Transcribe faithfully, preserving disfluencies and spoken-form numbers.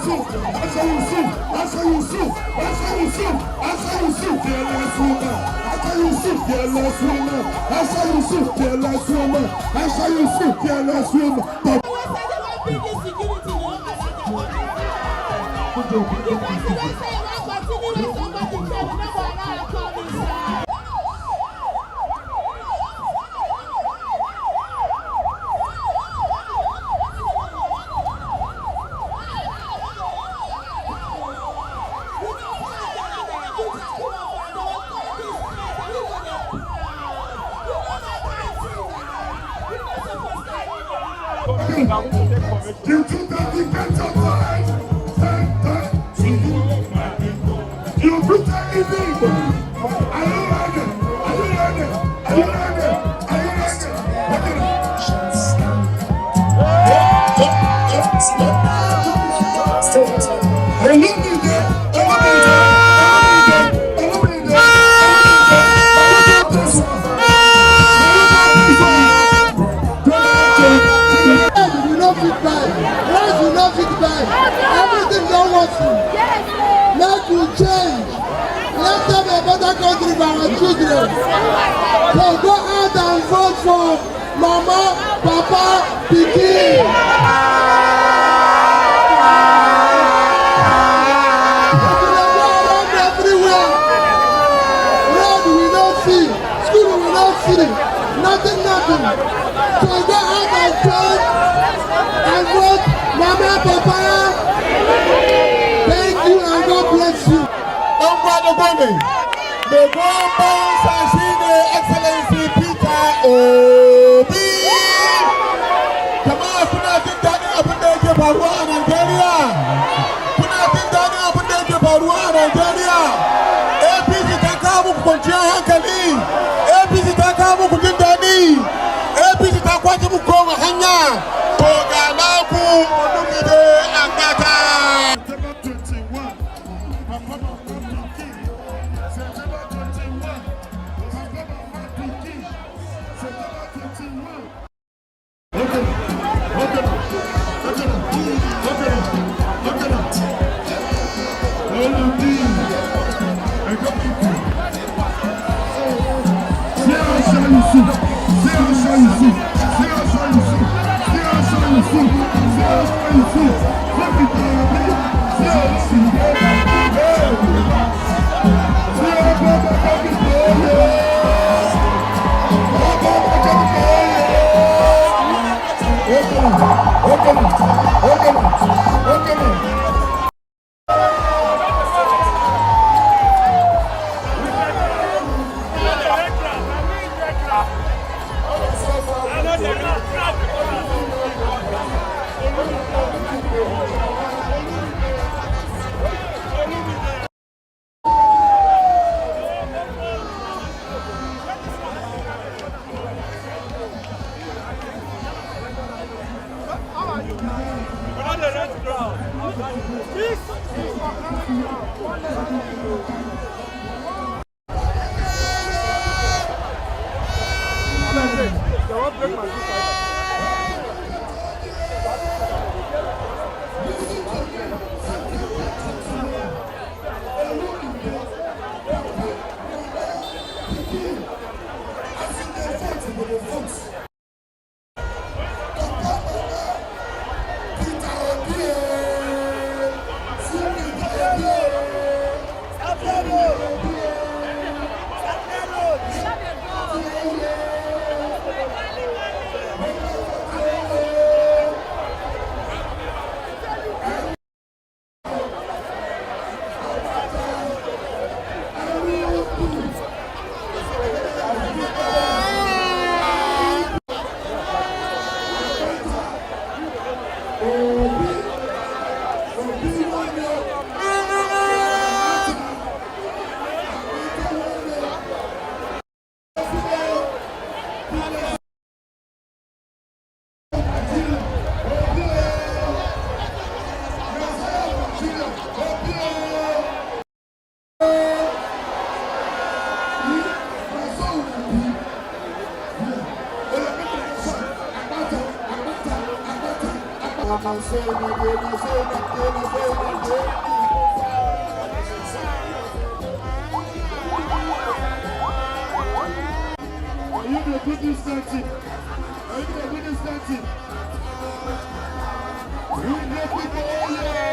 Asha Yusuf, Asha Yusuf, Asha Yusuf, Asha Yusuf, fearless woman. Asha Yusuf, fearless woman. Asha Yusuf, fearless woman. Asha Yusuf, fearless woman. You put everything. Are you ready? Are you ready? Are you ready? Are you ready? Bread we no fit buy, rice we no fit buy, everything don worsen. Make we change. Let's have a better country for our children. So go out and vote for Mama, Papa, Pikin. If you dey go around everywhere, road we no see, school we no see, nothing, nothing. So go out and vote, and vote Mama, Papa. Thank you and God bless you. Don't go to the The Golden Bouncer shi ne Excellency Peter Obi. Jama'a, kuna jin daɗin abin da yake faruwa a Najeriya? Kuna jin daɗin abin da yake faruwa a Najeriya? A P C ta kawo muku kwanciyar hankali. A P C ta kawo muku jin daɗi. A P C ta kwace muku kowane hanya. To ga naku Olumide Akpata. September twenty-one. Papa, Papa, Pikin. September twenty-one. Papa, Papa, Pikin. September twenty-one. Okay, okay, okay, okay, okay. All of these, I got people. Are you the biggest country? Are you the biggest country? We get people all here.